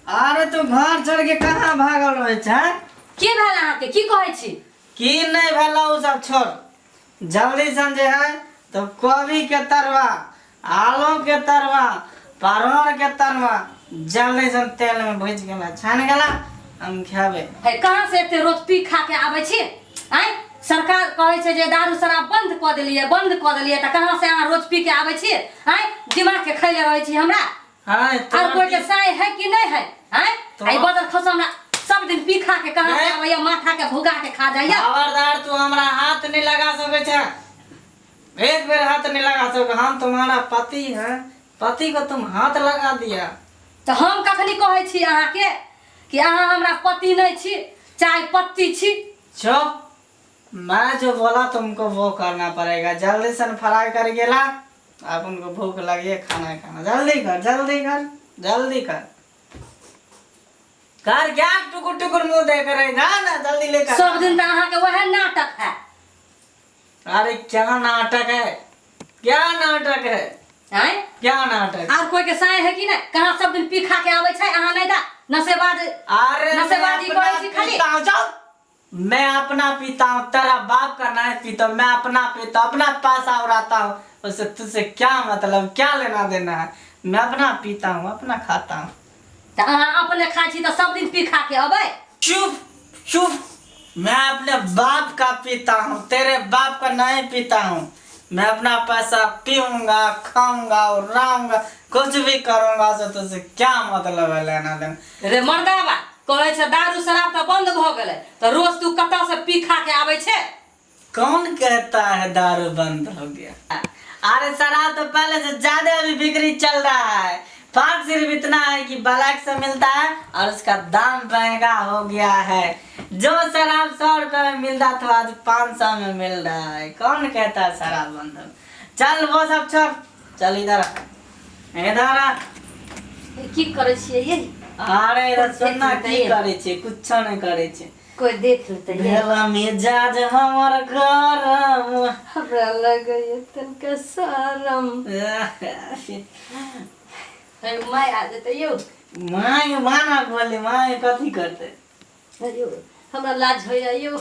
अरे तू घर छोड़ के कहाँ भागल रहे छै की भेल अहाँके की कहै छी की नहीं भेला उ सब छोड़ जल्दी सन जे है तो कोबी के तरुआ आलू के तरुआ परोड़ के तरुआ जल्दी सन तेल में भुज गेला छान गेला हम खेबे है कहाँ से एते रोज पी खा के आबै छी आँय सरकार कहै छै जे दारू शराब बंद कऽ देलियै बंद कऽ देलियै तऽ कहाँ से अहाँ रोज पी के आबै छी आँय दिमाग के खैले रहै छी हमरा हाँ आर कोई के साय है कि नहीं है आँय तो- आई बदल खसो हमरा सब दिन पी खा के कहाँ से नहीं। आबैया माथा के भुगा के खा जाइया खबरदार तू हमरा हाथ नहीं लगा सके छे एक बेर हाथ नहीं लगा सके हम तुम्हारा पति हैं पति को तुम हाथ लगा दिया तऽ हम कखनी कहै छी अहाँके कि अहाँ हमरा पति नहि छी चाय पत्ती छी चुप मैं जो बोला तुमको वो करना पड़ेगा जल्दी से फ्राई कर गेला अब उनको भूख लगी है खाना खाना जल्दी कर जल्दी कर जल्दी कर कर क्या टुकुर टुकुर मुंह देख रहे जा ना जल्दी लेकर सब दिन तऽ अहाँके वएह नाटक है अरे क्या नाटक है क्या नाटक है आँय क्या नाटक आर कोई के साय है कि नहीं कहाँ सब दिन पी खा के आबै छै अहाँ नहीं दा नशेबाज अरे मैं नशेबाजी अपना करै छी खाली पीता हूँ, जाओ मैं अपना पीता हूँ तेरा बाप का नहीं पीता हूँ, मैं अपना पीता हूँ अपना पैसा उड़ाता हूँ उससे तुझसे क्या मतलब क्या लेना देना है मैं अपना पीता हूँ अपना खाता हूँ तऽ अहाँ अपने खाइ छी तऽ सब दिन पी खा के अबै चुप चुप मैं अपने बाप का पीता हूँ तेरे बाप का नहीं पीता हूँ मैं अपना पैसा पीऊंगा खाऊंगा उड़ाऊंगा कुछ भी करूंगा से तुझसे क्या मतलब है लेना देना रे मर्दाबा कहै छै दारू शराब तऽ बंद भऽ गेलै तऽ रोज तू कतऽ से पी खा के आबै छै कौन कहता है दारू बंद हो गया अरे शराब तो पहले से ज्यादा अभी बिक्री चल रहा है फर्क सिर्फ इतना है कि ब्लैक से मिलता है और उसका दाम महंगा हो गया है जो शराब 100 रुपए में मिलता था आज 500 में मिल रहा है कौन कहता है शराब बंद हो चल वो सब छोड़ चल इधर आ। इधर आ। की करै छियै ये अरे इधर सुनना की देख करे छे कुछ नहीं करे छे कोई देख लेतै ये भेला मिजाज हमर गरम हमरा लगैए तनिका शरम हे my आ जेतै यौ माय माना बोली माय कथी करते यौ हमरा लाज होइए यौ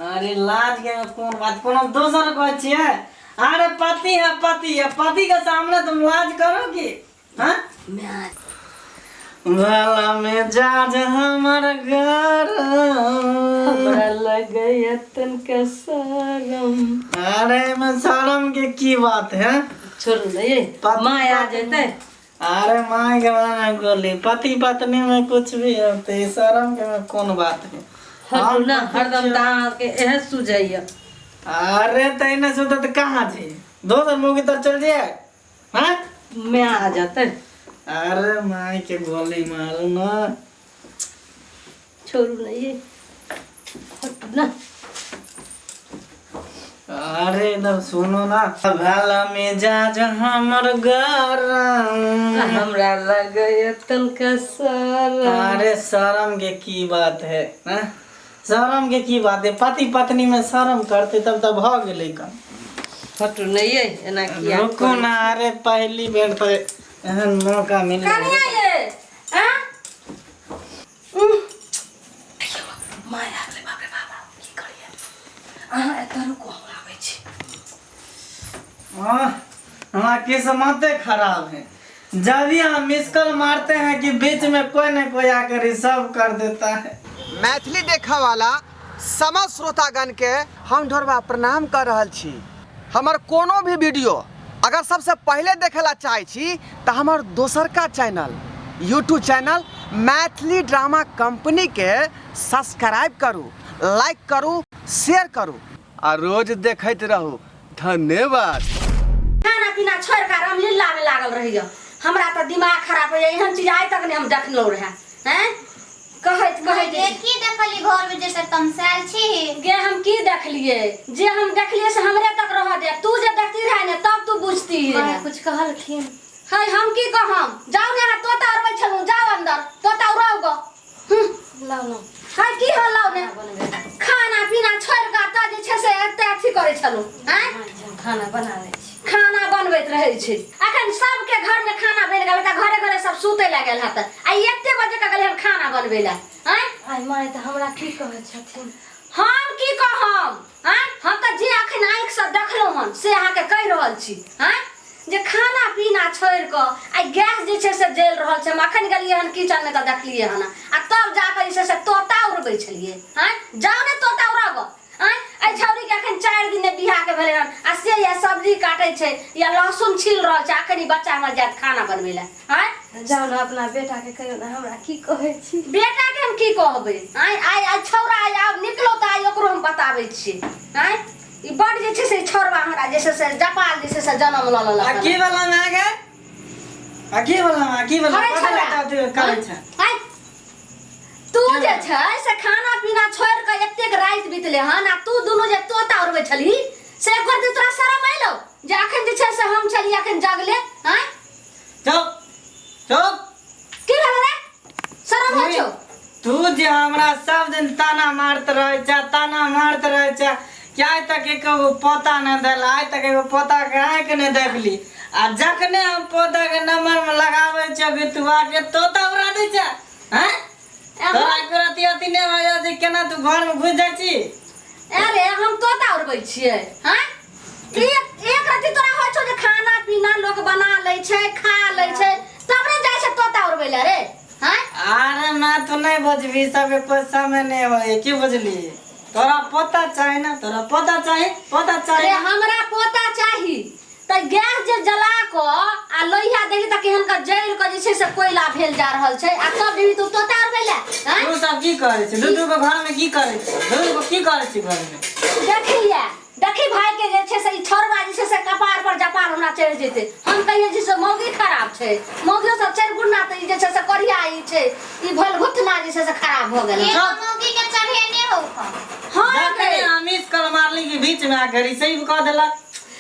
अरे लाज के कोन बात कोनो दोसर कहै छियै अरे पति है पति है पति के सामने तुम लाज करोगी हाँ my भला मिजाज हमर गरम हमरा लगैए तनिका शरम अरे में शर्म के की बात है छोड़ू ने ये पति my आ पत्नी- जेतै अरे माय के माना गोली पति पत्नी में कुछ भी होते है शर्म के में कौन बात है हटू ना हरदम तऽ अहाँके एहे सुझैए अरे तैने सुते तो कहाँ जी दोसर मुँह की तरफ चल जाए हाँ मैं आ जेतै अरे माय के गोली मारू ना छोड़ू ने ये हटू ना अरे इधर सुनो ना भला मिजाज हमर गरम हमरा लगैए तनिका शरम अरे शर्म के की बात है हैं? शर्म के की बात है पति पत्नी में शर्म करते तब तो भ गेलै कम हटू ने ये एना किया रुको ना अरे पहली बेर तो एहन मौका मिल कनिया ये आ my आ गेलै बाप रे बाप की करियै अहाँ एतऽ रुकू हम आबै छी हाँ, हमारा किस्मते खराब है जब भी हम मिस कॉल मारते हैं कि बीच में कोई ना कोई आकर रिसर्व कर देता है मैथिली देखऽ वाला समस्त श्रोतागण के हम ढोरबा प्रणाम कर रहल छी हमर कोनो भी वीडियो अगर सबसे पहिले देखै ला चाहै छी तऽ हमर दोसरका channel YouTube channel Maithili drama company के सब्सक्राइब करू लाइक करू शेयर करू आ रोज देखैत रहू धन्यवाद खाना पीना छोड़ कर रामलीला में लागल रहिए हमरा तऽ दिमाग खराब होइए एहन चीज आइ तक नहीं हम देखलहुँ रहे हैं कहैत कहैत गे की देखली घर में जैसे तमसायल छी गे हम की देखलिए जे हम देखलिए से हमरे तक रह दे तू जे देखती रहे ने तब तू बुझती माय कुछ कहलखिन है हम की कहम जाओ ने अहाँ तोता उड़बै छलहुँ जाओ अंदर तोता उड़ाउ गो लाउ ना है की होलौ ने खाना पीना छोड़ कऽ तऽ जे छै से एते अथी करै छलहुँ आँय खाना बनाबै छी खाना बनबैत रहै छै अखन सबके घर में खाना बनि गेल तऽ घरे घरे सब सुतै लए गेल हत आ एते बजे के गेलै खाना बनबै लए आँय आइ माय तऽ हमरा की कहै छथिन हम की कहब आँय हम तऽ जे अखन आँखिसँ देखलहुँ हन से अहाँके कहि रहल छी आँय जे खाना पीना छोड़ि कऽ आइ गैस जे छै से जलि रहल छै हम अखन गेलियै हन किचनमे तऽ देखलियै हन आ तब जाकऽ जे छै से तोता उड़बै छलियै आँय जाउ ने तोता उड़ाबऽ आँय एहि छौड़ीके अखन 4 दिन बियाहके भेलै हन आ से या सब्जी काटै छै या लहसुन छील रहल छै अखन ई बच्चा हमर जायत खाना बनबै लए आँय जाउ ने अपना बेटाके कहियौ ने हमरा की कहै छी बेटाके हम की कहबै आँय आइ आइ छौड़ा आइ आब निकलो तऽ आइ ओकरो हम बताबै छियै आँय ई बड जे छै से छौड़वा हमरा जे छै से जपाल जे छै से जनम लऽ लेलक आ की भेल अहाँके आ की भेल अहाँ की भेल अरे कथी छौड़ा लए करै छै आँय तू जे छै से खाना पीना छोड़ि कऽ एतेक राति बीतले हन आ तू दुनू जे तोता उड़बै छलही से एक दिन तोरा शरम अयलौ जे अखन जे छै से हम छलियै अखन जगले आँय चुप चुप की भेल रे शरम होइ छौ तू जे हमरा सब दिन ताना मारत रहै छै ताना मारत रहै छै कि आइ तक एको गो पोता नहि देल आइ तक एगो पोता के आँखि नहि देखली आ जखने हम पोता के नंबर में लगाबै छियै कि तू आके तोता उड़ा दै छै हैं तोरा एको रति अथी नहि भऽ जाइ छै केना तू घर में घुसि जाइ छी अरे हम तोता उड़बै छियै हैं एक एक रति तोरा होइ छौ जे खाना पीना लोक बना लै छै खा लै छै तब ने जाइ छै तोता उड़बै लए रे हैं अरे माँ तू नहीं बुझबी सबके कोई समय नहीं होई की बुझली तोरा पोता चाही ना तोरा पोता चाही पोता चाही अरे हमरा पोता चाही तऽ गैस जे जला कऽ आ लोहिया देखी तऽ केहन कऽ जरि कऽ जे छै से कोयला भेल जा रहल छै आ तब जेबही तू तोता उड़बै लए हैं तू सब की करै छी दू दू गो घर में की करै छी दू दू गो की करै छी घर में देखिए देखी भाई के जे छै से ई छौड़वा जे छै से कपार पर जपार हमरा चढ़ि जेतै हम कहियै जे से मौगी खराब छै मौगियो सब 4 गुना तऽ ई जे छै से करिया ई छै ई भलघुतना जे छै से खराब भऽ गेलै एगो मौगी के चढ़ेने हो हँ जखने गे। हम मिस कॉल मारली कि बीच में आके रिसीव कऽ देलक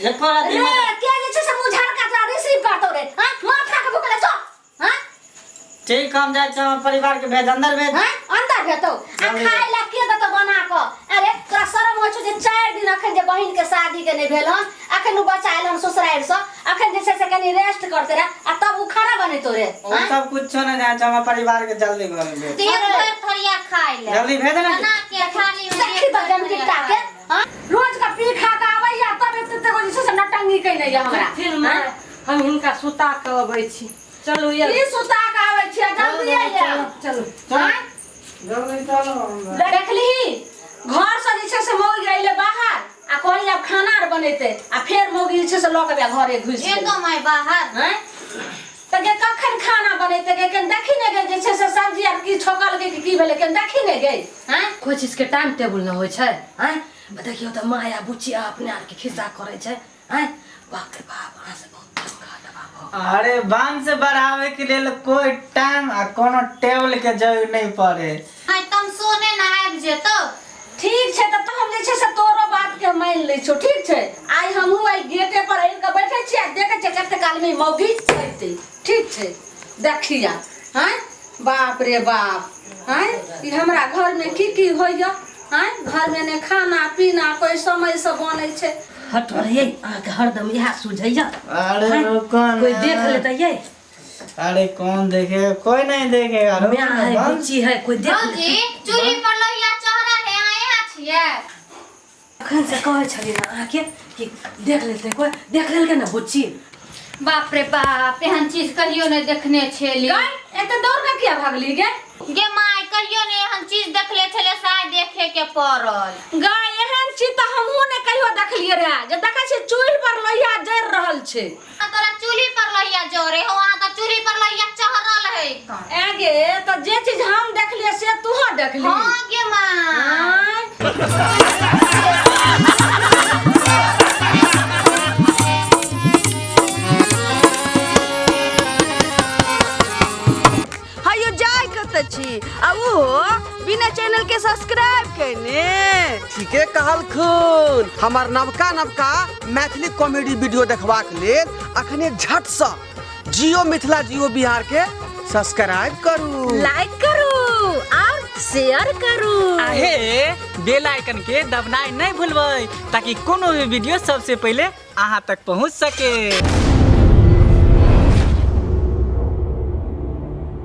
एको रति रे मदद के जे छै से मुँह झड़का तोरा रिसीव करतौ रे हँ माथा के भुकले चल हँ ठीक हम जाइ छी हमर परिवार के भेज अंदर भेज हँ अंदर भेतौ आ जल्दी। खाय ला के देतौ बना कऽ अरे तोरा शरम होइ छौ जे 4 दिन अखन जे बहिन के शादी के नहि भेल हन अखन उ बच्चा आयल हन ससुरारि सँ अखन जे छै से कनी रेस्ट करते रहे आ तब उ खाना बनेतो रे ओ सब कुछो नहि जाइ छै हमर परिवार के जल्दी घर में भेज एक भर थरिया खाय ले जल्दी भेज ना बना के थाली में देखी एक तऽ भर जनपिट्टा थरिया के खाय ले। हँ रोज का पी खा के आबैया तब एते एते जे छै से नटंगी केने या हमरा फिर माँ हम हिनका सुता के अबै छी चलू ये की सुता के आबै छियै जल्दी आइया चलू आँय? जल्दी चलो देखलिही घर से जे छै से मौगी अइले बाहर आ कहली आब खाना आर बनेतै आ फेर मौगी जे छै से लऽ के बे घरे घुसि गेलै एगो माय बाहर आँय? तऽ गे कखन खाना बनेतै गे केन देखी ने गे जे छै से सब्जी आर की ठोकल गे कि की भेलै केन देखी ने गे आँय कोइ चीजके टाइम टेबुल नहि होइ छै आँय देखियौ तऽ माय आ बुच्ची अपने आरके खिस्सा करै छै आँय बाप रे बाप अहाँ से बहुत तंग आ दबाव अरे वंश बढ़ावे के लेल कोई टाइम आ कोनो टेबल के जरूरत नहीं पड़े आइ तम सोने ना आबि जेतौ ठीक छै तऽ हम जे छै से तोरो बात के मानि लै छियौ ठीक छै आइ हमहूँ आइ गेटे पर आबि कऽ बैठै छियै आ देखै छियै कते कालमे ई मौगी अयतै ठीक छै देखिया आँय बाप रे बाप आँय ई हमरा घरमे की की होइया आँय घरमे ने खाना पीना कोइ समयसँ बनै छै हट रे अहाँके हरदम इएह सुझैया अरे रुको ना। कोई देख लेतै ये अरे कौन देखेगा कोई नहीं देखेगा रुको माय ना, है बंद। बुच्ची है कोई देख लेतै भौजी चूल्ही पर लोहिया चढ़ल है अहाँ यहाँ छियै अखन से कहै छलियै ने अहाँके कि देख लेतै कोई देख लेलकै ने बुच्ची बाप रे बाप एहन चीज कहियो नहि देखने छेली गै एते दौड़ कऽ किया भागली गे गे माय कहियो नहि एहन चीज देखले छले से आइ देखे के पड़ल गै एहन चीज तऽ हमहूँ नहि कहियो देखलियै रहे जे देखै छियै चूल्हि पर लोहिया जरि रहल छै आ तोरा चूल्ही पर लोहिया जरे हो अहाँ तऽ चूल्ही पर लोहिया चढ़ल है एखन ऐ गे तऽ जे चीज हम देखलियै से तूहो देखली हाँ गे माँ आँय? हयो जाय कतऽ छी आ ओहो बिना चैनल के सब्सक्राइब केने ठीके कहलखुन हमर नवका नवका मैथिली कॉमेडी वीडियो देखबाक लेल अखने झटसँ जियो मिथिला जियो बिहार के सब्सक्राइब करू लाइक करू और शेयर करू आहे बेल आइकन के दबनाइ नहि भूलबै ताकि कोनो भी वीडियो सबसे पहिले अहाँ तक पहुँच सके।